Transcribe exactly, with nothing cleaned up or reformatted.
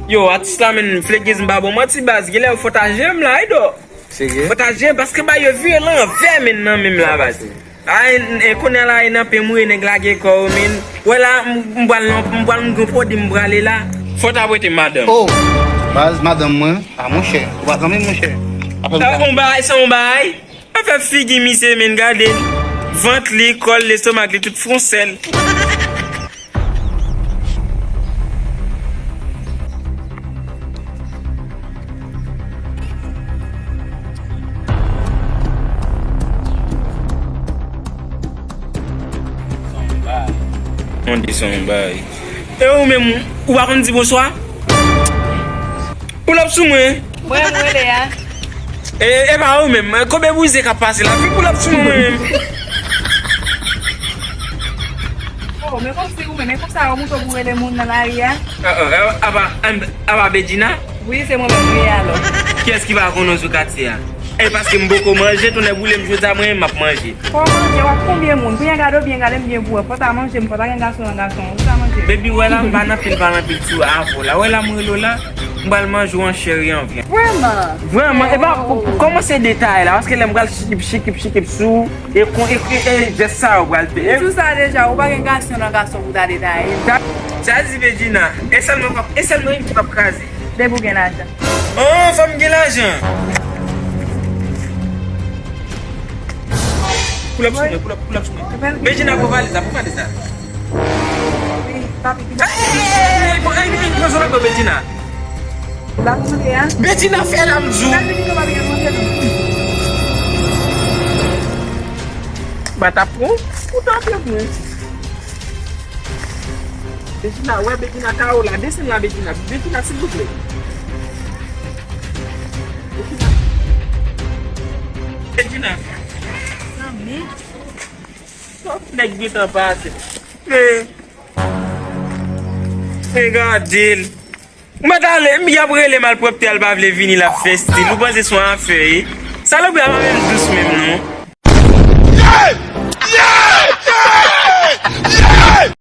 Yo, atis la, men, Flegez, m pa ba w manti, baz. Genlè fò ta jere m la, wi, do. Serye? Fò ta jere m, paske ba yo vire l anvè, men, nan men m la, baz. Ay, e kounye a la, e nan pen m ye, nèg lage kò yo, men. Wè la, m, m pral nan, m pral, m gen pwodui m prale la. Fò ta prete madanm. Oh! Baz, madanm mwen, a, monchè, ou pa zanmi m, monchè. Apèl. Sa yon bagay, sa yon bagay. Afè figi misye, men, gade l. Vant li, kò l, lestomak li, tout fè yon sèl. On di sa yon bagay. E ou menm, ou pa konn di bonswa? Pull up sou mwen. Mwen, mwen, Lea. E, e pa ou menm, koube brize k ap pase la, vin pull up sou mwen menm. Oh, men kòmsi ou menm, men konsa yo mouton pou rele moun nan lari a? Ah, ah, ah, apa, apa Bedjina? Wi, se mwen menm, wi, alò. Kiyès ki pa konn ou sou katye a? E paske m poko manje, tonnè boule m jodi a, mwen menm m ap manje. Fò w manje, w ap konbyen moun? Byen gade w, byen gade m, byen pou wè. Fò w ta manje m, fò w ta gen gason nan gason. Ou ta manje m. Baby, wè la, m pa nan pil, pa nan pil sou avè w la. Wè la, m rele w la, m pral manje w an chè e an vyann. Vrèman? Vrèman, e pa, kòman se detay la? Paske lè m pral chikip, chikip, chikip sou, e kon, e, e, e jès sa yo pral fè. M di w sa deja, ou pa gen gason nan gason pou ta detaye. Sa, sa di Bedjina, e sèlman, e sèlman yon ki p ap kraze. Depi w gen lajan. Oh, fò m gen lajan. Pull up sou mwen, pull up, pull up sou mwen. Bedjina, pran valiz la, pran valiz la. Ey, ey, ey, pran zòn ankò, Bedjina. Bedjina, fè la, m di w. Ba t ap pran, ou t ap pran. Bedjina, wè Bedjina, kawo la, desann la, Bedjina. Bedjina, silvouplè. Bedjina. Bedjina. Zanmi. Twòp nèg gentan pase. E, e gade l. Ou mèt ale, m, y ap rele malpwòpte a, l pa vle vini, l ap fè stil. Ou panse se yon afè, e? Salopri a pa menm dous menm, non.